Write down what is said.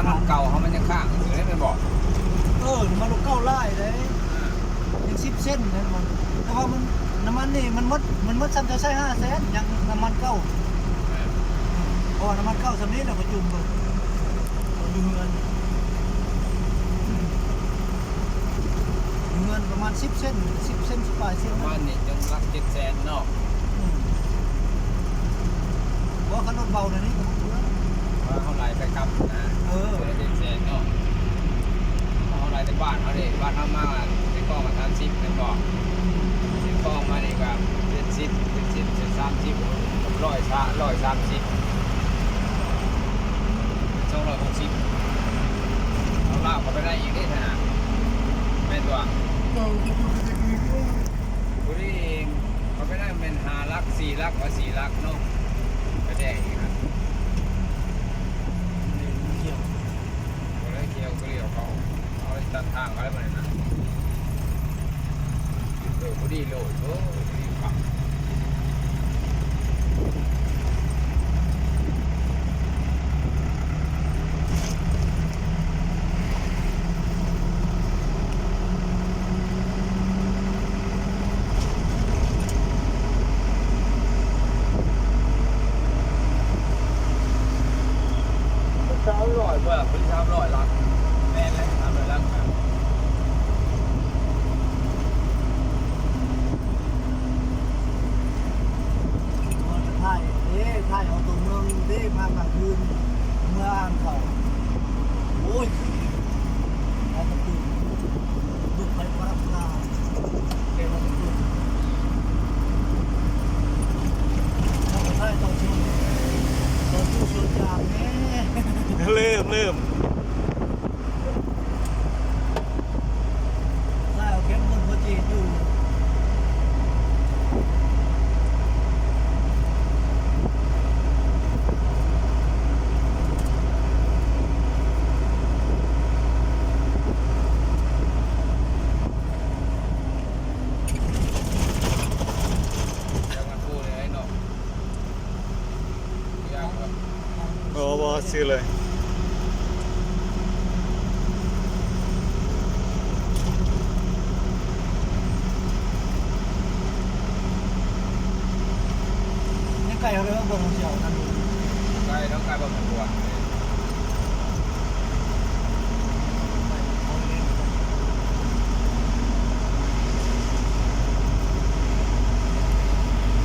ນ້ຳມັນເກົ່າເຮົາມັນຍັງຄ້າງຊື່ເດ້ແມ່ນບໍ່? ເອີ ນ້ຳມັນລົດເກົ່າຫຼາຍເດ້ ຍັງສິບເຊັນນັ້ນມັນ ແຕ່ວ່າມັນ ນ້ຳມັນນີ້ມັນໝົດ ມັນໝົດຊ້ຳຈະໃຊ້ຫ້າແສນ ຍັງນ້ຳມັນເກົ່າ ເພາະວ່ານ້ຳມັນເກົ່າຊ່ຳນີ້ແລ້ວກໍຈຸ່ມເບິ່ງ ຢູ່ເຮືອນ ເງິນປະມານສິບເຊັນ ສິບເຊັນ ສິບປາຍເຊັນ ປະມານນີ້ ຈົນຫຼັກເຈັດແສນເນາະ. ອືມ ບໍ່ ຄັນລົດເບົາແນວນີ້ກໍບໍ່ເປືອງ ວ່າເຮົາໄລ່ໄປກັບນະ ເອີ ຄົນລະເຈັດແສນເນາະ ເຮົາໄລ່ແຕ່ບ້ານເຮົາເດ້ ບ້ານເຮົາມາເຊກອງກໍສາມສິບແມ່ນບໍ່? ເຊກອງມານີ້ກໍເຈັດສິບ ເຈັດສິບ ເຈັດສິບ ສາມສິບ ຮ້ອຍ ຮ້ອຍສາມສິບ ສອງຮ້ອຍຫົກສິບ ເອົາລາວເຂົ້າໄປໄດ້ອີກເດ້ທ່ານນະ ແມ່ນບໍ່? ເຂົາໄປໄດ້ແມ່ນຫ້າຫຼັກ ສີ່ຫຼັກ ວ່າສີ່ຫຼັກເນາະ ໄປແດງອີກຫັ້ນ ບໍ່ໄດ້ທ່ຽວ ບໍ່ໄດ້ທ່ຽວ ກໍລ້ຽວເຂົ້າ ເອົາຕັດທາງເອົາໄດ້ບັດນີ້ນະ ເອີ ພໍດີໂລດ ໂອ້ ພໍດີຄັກ. ສາມຮ້ອຍບໍ່ ເພິ່ນສາມຮ້ອຍຫຼັກ ແມ່ນແຫຼະ ສາມຮ້ອຍຫຼັກ ຖ່າຍເດ້ ຖ່າຍເອົາຕົວເມືອງເດ້ ມາກາງຄືນ ເມືອອ່າງເຂົາ ໂອ້ຍ ຖ່າຍຕະຄືນ ລຸກໄປປະດັບຕາ ເອົາໄປຖ່າຍຕອນຊຸມ ຕອນຊຸມສວນຢາງແນ່ ລືມ ລືມ. ໄດ້ເອົາເຂັມຄົນໂປຣເຈກຢູ່ ບໍ່ ບໍ່ ຊື່ເລີຍ ຍັງໄກເຮົາເດີ ເບິ່ງເຂົາຊິເອົານັ້ນ ໄກ ເຮົາໄກບໍ່ສົມຄວນ.